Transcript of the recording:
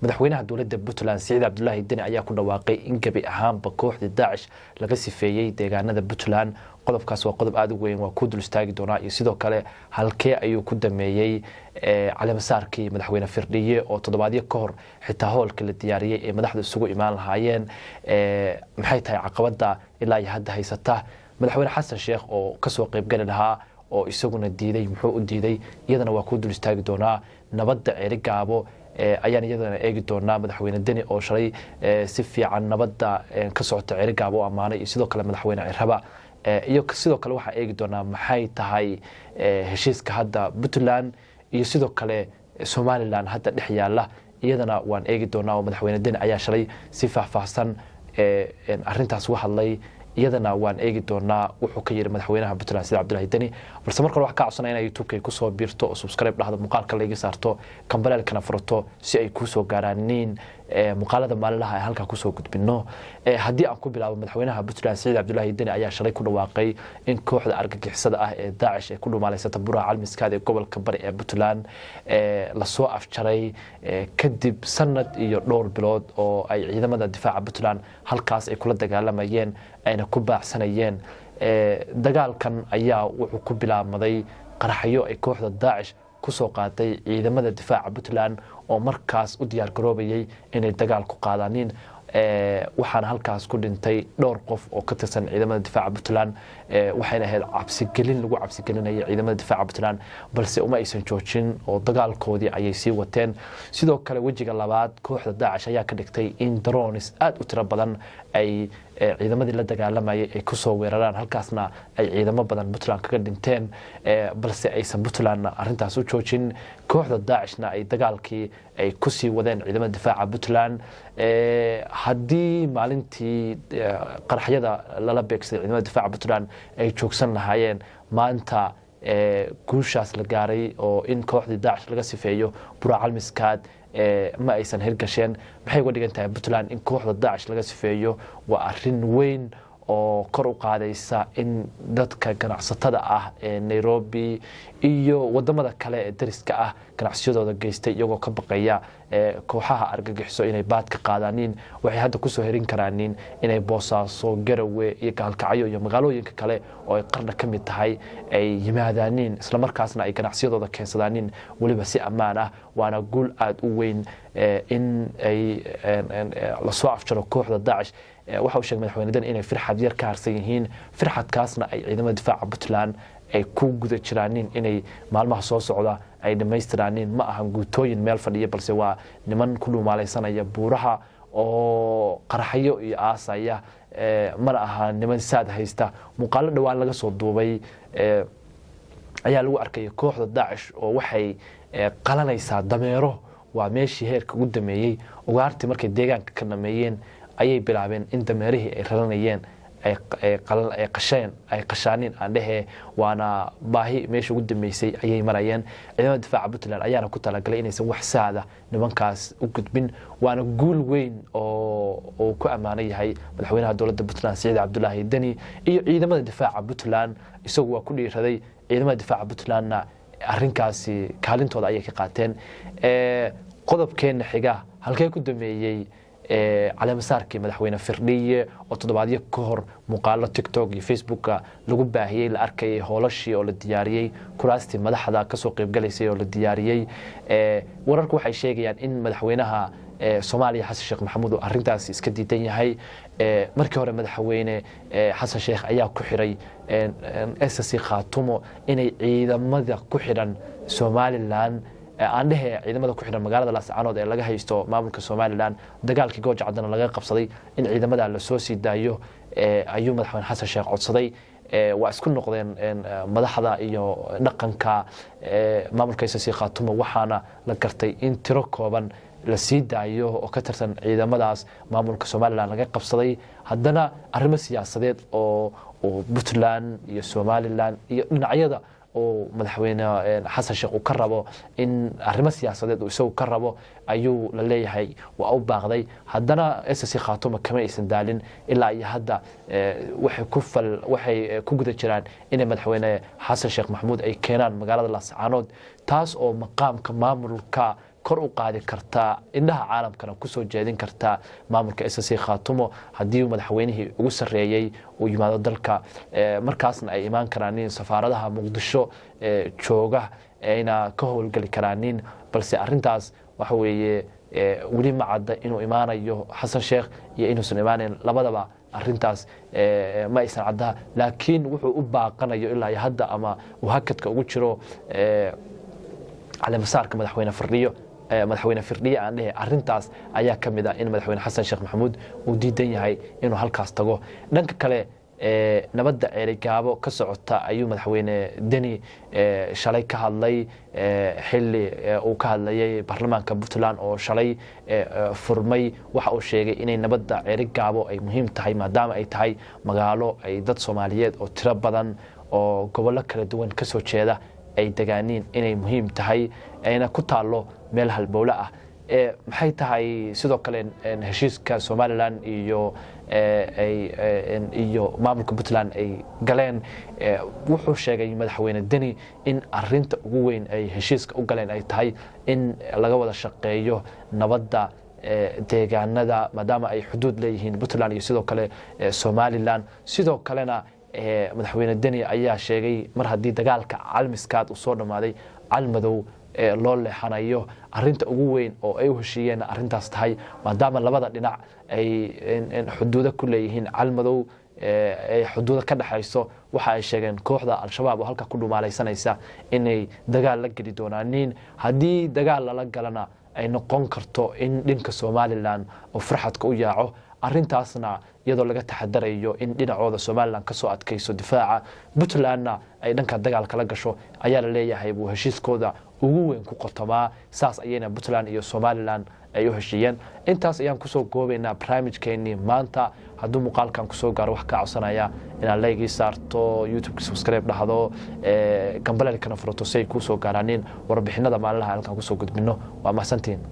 Madaxweynaha dowladda Puntland, Siciid Cabdulaahi Deni, ayaa ku dhawaaqay in gebi ahaanba kooxdii Daacish laga sifeeyey deegaanada Puntland. Qodobkaas waa qodob aada u weyn, waa ku dul istaagi doonaa. Iyo sidoo kale, halkee ayuu ku dameeyey caleemasaarkii madaxweyne Firdhiye oo toddobaadyo ka hor xitaa hoolka la diyaariyey ee madaxdu isugu imaan lahaayeen? Maxay tahay caqabada ilaa iyo hadda haysata madaxweyne Xasan Sheekh oo kasoo qeybgali lahaa oo isaguna diiday? Muxuu u diiday? Iyadana waa ku dul istaagi doonaa. Nabadda Ceerigaabo ayaan iyadana eegi doonaa, madaxweyne Deni oo shalay si fiican nabadda ka socota Ceerigaabo u ammaanay, iyo sidoo kale madaxweyne Ciraba. Iyo sidoo kale waxaa eegi doonaa maxay tahay heshiiska hadda Puntland iyo sidoo kale Somaliland hadda dhex yaala. Iyadana waan eegi doonaa oo madaxweyne Deni ayaa shalay si faahfaahsan arintaas uga hadlay. Iyadana waan eegi doonaa wuxuu ka yiri madaxweynaha Puntland, Sida Cabdulahi Deni. Balse marka hore waxaa ka codsanaya inay YouTube-ka kusoo biirto oo subscribe dhahdo, muuqaalka laiga saarto, kambaleelkana furato si ay kuusoo gaaraan niin muuqaalada maalinlaha ay halkaa kusoo gudbino. Haddii aan ku bilaabo, madaxweynaha Puntland, Siciid Cabdulaahi Deni, ayaa shalay ku dhawaaqay in kooxda argagixisada ah ee Daacish ee ku dhumaaleysata Buraha Calmiskaad ee gobolka Bari ee Puntland lasoo afjaray kadib sanad iyo dhowr bilood oo ay ciidamada difaaca Puntland halkaas ay kula dagaalamayeen ayna ku baacsanayeen. Dagaalkan ayaa wuxuu ku bilaabmaday qaraxyo ay kooxda Daacish kusoo qaaday ciidamada difaaca Puntland oo markaas u diyaar garoobayay inay dagaal ku qaadaaniin, waxaana halkaas ku dhintay dhowr qof oo ka tirsan ciidamada difaaca Puntland. Waxayna ahayd cabsigelin lagu cabsigelinaya ciidamada difaaca Puntland, balse uma aysan joojin oo dagaalkoodii ayay sii wateen. Sidoo kale, wejiga labaad kooxda Daacish ayaa ka dhigtay in drones aada u tiro badan ay ciidamadii la dagaalamayay ay kusoo weeraraan, halkaasna ay ciidamo badan Puntland kaga dhinteen, balse aysan Puntlandna arrintaas u joojin, kooxda Daacishna ay dagaalkii ay kusii wadeen ciidamada difaaca Puntland. Haddii maalintii qaraxyada lala beegsaday ciidamada difaaca Puntland ay joogsan lahaayeen, maanta guushaas la gaaray oo in kooxdii Daacish laga sifeeyo Buraa Calmiskaad ma aysan hirgasheen. Maxay uga dhigan tahay Puntland in kooxda Daacish laga sifeeyo? Waa arrin weyn oo kor u qaadaysa in dadka ganacsatada ah ee Nairobi iyo wadamada kale ee dariska ah ganacsiyadooda geystay, iyagoo ka baqaya kooxaha argagixiso inay baad ka qaadaaniin, waxay hadda kusoo herin karaanin inay Boosaaso, Garawe iyo Gaalkacyo iyo magaalooyinka kale oo ay Qardha ka mid tahay ay yimaadaaniin, islamarkaasna ay ganacsiyadooda keensadaaniin weliba si ammaan ah. Waana guul aada u weyn in ay lasoo afjaro kooxda Daacish. Waxa uu sheegay madaxweyne Dan inay firxad yar ka harsan yihiin, firxadkaasna ay ciidamada difaaca Puntland ay ku guda jiraanin inay maalmaha soo socda ay dhammaystiraanin. Ma ahan guutooyin meel fadhiya, balse waa niman ku dhumaalaysanaya buuraha oo qaraxyo iyo aasaya, mana aha niman saad haysta. Muuqaalo dhowaan laga soo duubay ayaa lagu arkaya kooxda Daacish oo waxay qalanaysaa dameero. Waa meeshii heerka ugu dameeyey. Ugaartii markay deegaanka ka dhameeyeen ayay bilaabeen in dameerihii ay raranayeen ay qasheen, ay qashaaniin aan dhehe. Waana baahi meesha ugu dambeysay ayay marayeen. Ciidamada difaaca Puntland ayaana ku talagalay inaysan wax saada nimankaas u gudbin. Waana guul weyn oo uu ku ammaanan yahay madaxweynaha dowladda Puntland, Siciid Cabdulaahi Deni, iyo ciidamada difaaca Puntland. Isagu waa ku dhiiraday, ciidamada difaaca Puntlandna arrinkaasi kaalintooda ayay ka qaateen. Qodobkeena xiga, halkee ku dameeyey caleemasaarkii madaxweyne Firdhiye oo toddobaadyo ka hor muuqaalo TikTok iyo Facebooka lagu baahiyey, la arkayay hoolashii oo la diyaariyey, kuraastii madaxda kasoo qeybgalaysay oo la diyaariyey? Wararku waxay sheegayaan in madaxweynaha Soomaaliya, Xasan Sheekh Maxamuud, uu arrintaasi iska diidan yahay. Markii hore madaxweyne Xasan Sheekh ayaa ku xiray SSC Khaatumo inay ciidamada ku xidhan Somaliland, aan dhehe ciidamada ku xidhan magaalada Laascaanood ee laga haysto maamulka Somaliland, dagaalkii Gooja Caddana laga qabsaday, in ciidamada lasoo sii daayo ayuu madaxweyne Xasan Sheekh codsaday. Waa isku noqdeen madaxda iyo dhaqanka maamulka SSC Khaatumo, waxaana la gartay in tiro kooban la sii daayo oo ka tirsan ciidamadaas maamulka Somaliland laga qabsaday. Haddana arrimo siyaasadeed oo Puntland iyo Somaliland iyo dhinacyada oo madaxweyne Xasan Sheekh uu ka rabo, in arrimo siyaasadeed uu isagu ka rabo ayuu la leeyahay, waa u baaqday. Haddana SSC Khaatuma kama aysan daalin ilaa iyo hadda, waxay ku fal waxay ku guda jiraan inay madaxweyne Xasan Sheekh Maxamuud ay keenaan magaalada Laascaanood, taas oo maqaamka maamulka kor u qaadaysa. kor u qaadi karta, indhaha caalamkana kusoo jeedin karta maamulka SSC Khaatumo, haddii madaxweynihii ugu sarreeyey uu yimaado dalka, markaasna ay imaan karaanin safaaradaha Muqdisho jooga, ayna ka howlgeli karaanin. Balse arintaas waxa weeye weli ma cadda inuu imaanayo Xasan Sheekh iyo inuusan imaanayn, labadaba arintaas ma aysan caddaa. Laakiin wuxuu u baaqanayo ilaa iyo hadda ama uu hakadka ugu jiro caleemasaarka madaxweyne Firdhiyo, madaxweyne Firdhiye aan dhehe, arintaas ayaa ka mid ah in madaxweyne Xasan Sheekh Maxamuud uu diidan yahay inuu halkaas tago. Dhanka kale, nabadda Ceerigaabo ka socota ayuu madaxweyne Deni shalay ka hadlay, xili uu ka hadlayay baarlamaanka Puntland oo shalay furmay. Waxa uu sheegay inay nabadda Ceerigaabo ay muhiim tahay, maadaama ay tahay magaalo ay dad Soomaaliyeed oo tiro badan oo gobollo kala duwan kasoo jeeda ay degaaniin, inay muhiim tahay, ayna ku taallo meel halbowle ah. Maxay tahay sidoo kale heshiiska Somaliland iyo maamulka Puntland ay galeen? Wuxuu sheegay madaxweyne Deni in arinta ugu weyn ay heshiiska u galeen ay tahay in laga wada shaqeeyo nabadda deegaanada, maadaama ay xuduud leeyihiin Puntland iyo sidoo kale Somaliland. Sidoo kalena madaxweyne Deni ayaa sheegay mar haddii dagaalka Calmiskaad uu soo dhammaaday, Calmadow loo leexanayo, arinta ugu weyn oo ay u heshiiyeen arintaas tahay, maadaama labada dhinac ay xuduudo ku leeyihiin Calmadow, ay xuduudo ka dhexayso. Waxa ay sheegeen kooxda Al-Shabaab oo halka ku dhumaalaysanaysa inay dagaal la geli doonaaniin, haddii dagaal lala galana ay noqon karto in dhinka Somaliland oo farxadka u yaaco. Arintaasna iyadoo laga taxadarayo in dhinacooda Somaliland kasoo adkayso difaaca, Puntlandna ay dhanka dagaal kala gasho, ayaa la leeyahay buu heshiiskooda ugu weyn ku qotomaa. Saas ayayna Puntland iyo Somaliland ay u heshiiyeen. Intaas ayaan kusoo goobaynaa barnaamijkeenii maanta. Hadduu muuqaalkan kusoo gaaro, wax kaa codsanaya inaad like-gii saarto, YouTube subscribe dhahdo, gambaleelkana furato, si ay kuusoo gaaraanin warbixinada maalinlaha halkan kusoo gudbino. Waa mahadsantihiin.